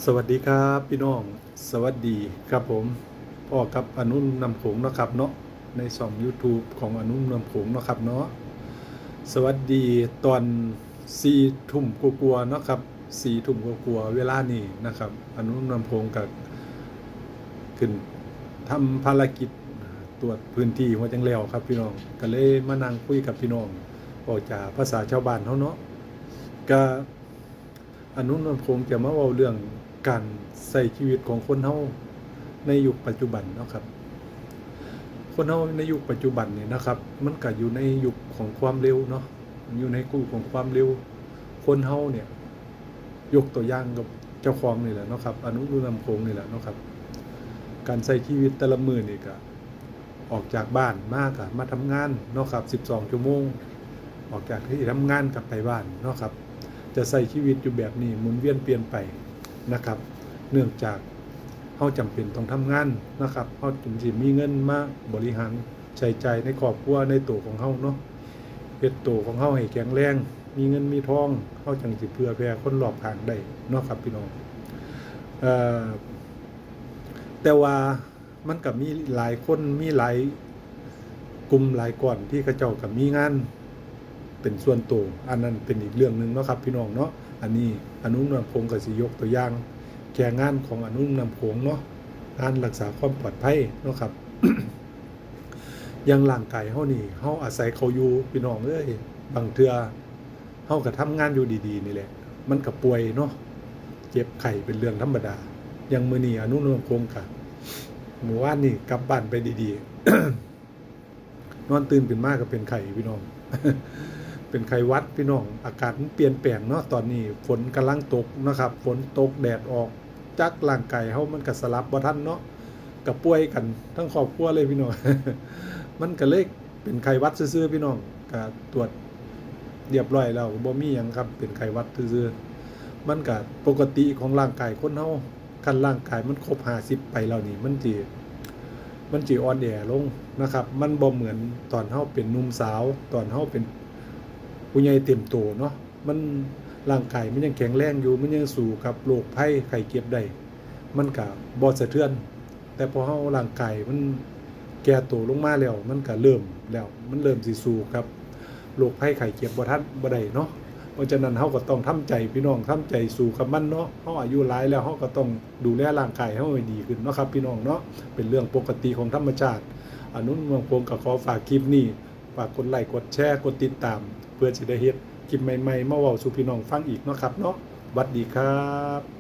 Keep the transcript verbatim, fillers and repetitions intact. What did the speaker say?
สวัสดีครับพี่น้อง สวัสดีครับผม พ้อกับอนุนำโขงเนาะครับเนาะ ในช่อง YouTube ของอนุนำโขงเนาะครับเนาะ สวัสดีตอนสี่ทุ่มกว่าๆเนาะครับ สี่ทุ่มกว่าๆเวลานี้นะครับ อนุนำโขงกับขึ้นทำภารกิจตรวจพื้นที่หัวจังแล้วครับพี่น้อง ก็เลยมานั่งคุยกับพี่น้อง เว้าจาภาษาชาวบ้านเฮาเนาะ ก็ อนุนำโขงจะมาเว้าเรื่องการใช้ชีวิตของคนเฮาในยุคปัจจุบันเนาะครับ คนเฮาในยุคปัจจุบันนี่นะครับ มันก็อยู่ในยุคของความเร็วเนาะ อยู่ในคู่ของความเร็ว คนเฮาเนี่ย ยกตัวอย่างกับเจ้าของนี่แหละเนาะครับ อนุนำโขงนี่แหละเนาะครับ การใช้ชีวิตแต่ละมื้อนี่ก็ ออกจากบ้านมาก็มาทำงานเนาะครับ สิบสองชั่วโมง ออกจากที่ทำงานกลับไปบ้านเนาะครับ จะใช้ชีวิตอยู่แบบนี้หมุนเวียนเปลี่ยนไปนะครับ เนื่องจากเฮาจำเป็นต้องทำงานนะครับ เฮาจึงสิมีเงินมาบริหารใช้จ่ายในครอบครัวในตัวของเฮาเนาะ เฮ็ดตัวของเฮาให้แข็งแรง มีเงินมีทอง เฮาจั่งสิเผื่อแผ่คนรอบข้างได้เนาะครับพี่น้อง เอ่อ แต่ว่ามันก็มีหลายคน มีหลายกลุ่มหลายก้อนที่เขาเจ้าก็มีงานเป็นส่วนตัว อันนั้นเป็นอีกเรื่องหนึ่งเนาะครับพี่น้องเนาะ อันนี้อนุนำโขงก็สิยกตัวอย่าง แค่งานของอนุนำโขงเนาะ งานรักษาความปลอดภัยเนาะครับ อย่างร่างกายเฮานี่ เฮาอาศัยเขาอยู่พี่น้องเอ้ย บางเทื่อเฮาก็ทำงานอยู่ดีๆนี่แหละ มันก็ป่วยเนาะ เจ็บไข้เป็นเรื่องธรรมดา อย่างมื้อนี้อนุนำโขงก็ มื้อวานนี่กลับบ้านไปดีๆ นอนตื่นขึ้นมาก็เป็นไข้พี่น้อง เป็นไข้หวัดพี่น้อง อากาศมันเปลี่ยนแปลงเนาะ ตอนนี้ฝนกำลังตกนะครับ ฝนตกแดดออก จักร่างกายเฮามันก็สลับบ่ทันเนาะ ก็ป่วยกันทั้งครอบครัวเลยพี่น้อง มันก็เลยเป็นไข้หวัดซื่อๆพี่น้อง ก็ตรวจเรียบร้อยแล้ว บ่มีหยังครับ เป็นไข้หวัดซื่อๆ มันก็ปกติของร่างกายคนเฮา คันร่างกายมันครบห้าสิบไปแล้วนี่ มันสิ มันสิอ่อนแอลงนะครับ มันบ่เหมือนตอนเฮาเป็นหนุ่มสาว ตอนเฮาเป็นผู้ใหญ่เต็มโตเนาะ มัน ร่างกายมันยังแข็งแรงอยู่ มันยังสู้กับโรคภัยไข้เจ็บได้ มันก็บ่สะเทือน แต่พอเฮาร่างกายมันแก่โตลงมาแล้ว มันก็เริ่มแล้ว มันเริ่มสิสู้กับโรคภัยไข้เจ็บบ่ทัน บ่ได้เนาะ เพราะฉะนั้นเฮาก็ต้องทำใจพี่น้อง ทำใจสู้กับมันเนาะ เฮาอายุหลายแล้ว เฮาก็ต้องดูแลร่างกายเฮาให้ดีขึ้นเนาะครับพี่น้องเนาะ เป็นเรื่องปกติของธรรมชาติ อนุนเมืองพงศ์ก็ขอฝากคลิปนี้ ฝากกดไลค์ กดแชร์ กดติดตาม เพื่อสิได้เฮ็ดคลิปใหม่ๆ มาเว้าสู่พี่น้องฟังอีกเนาะครับเนาะ หวัดดีครับ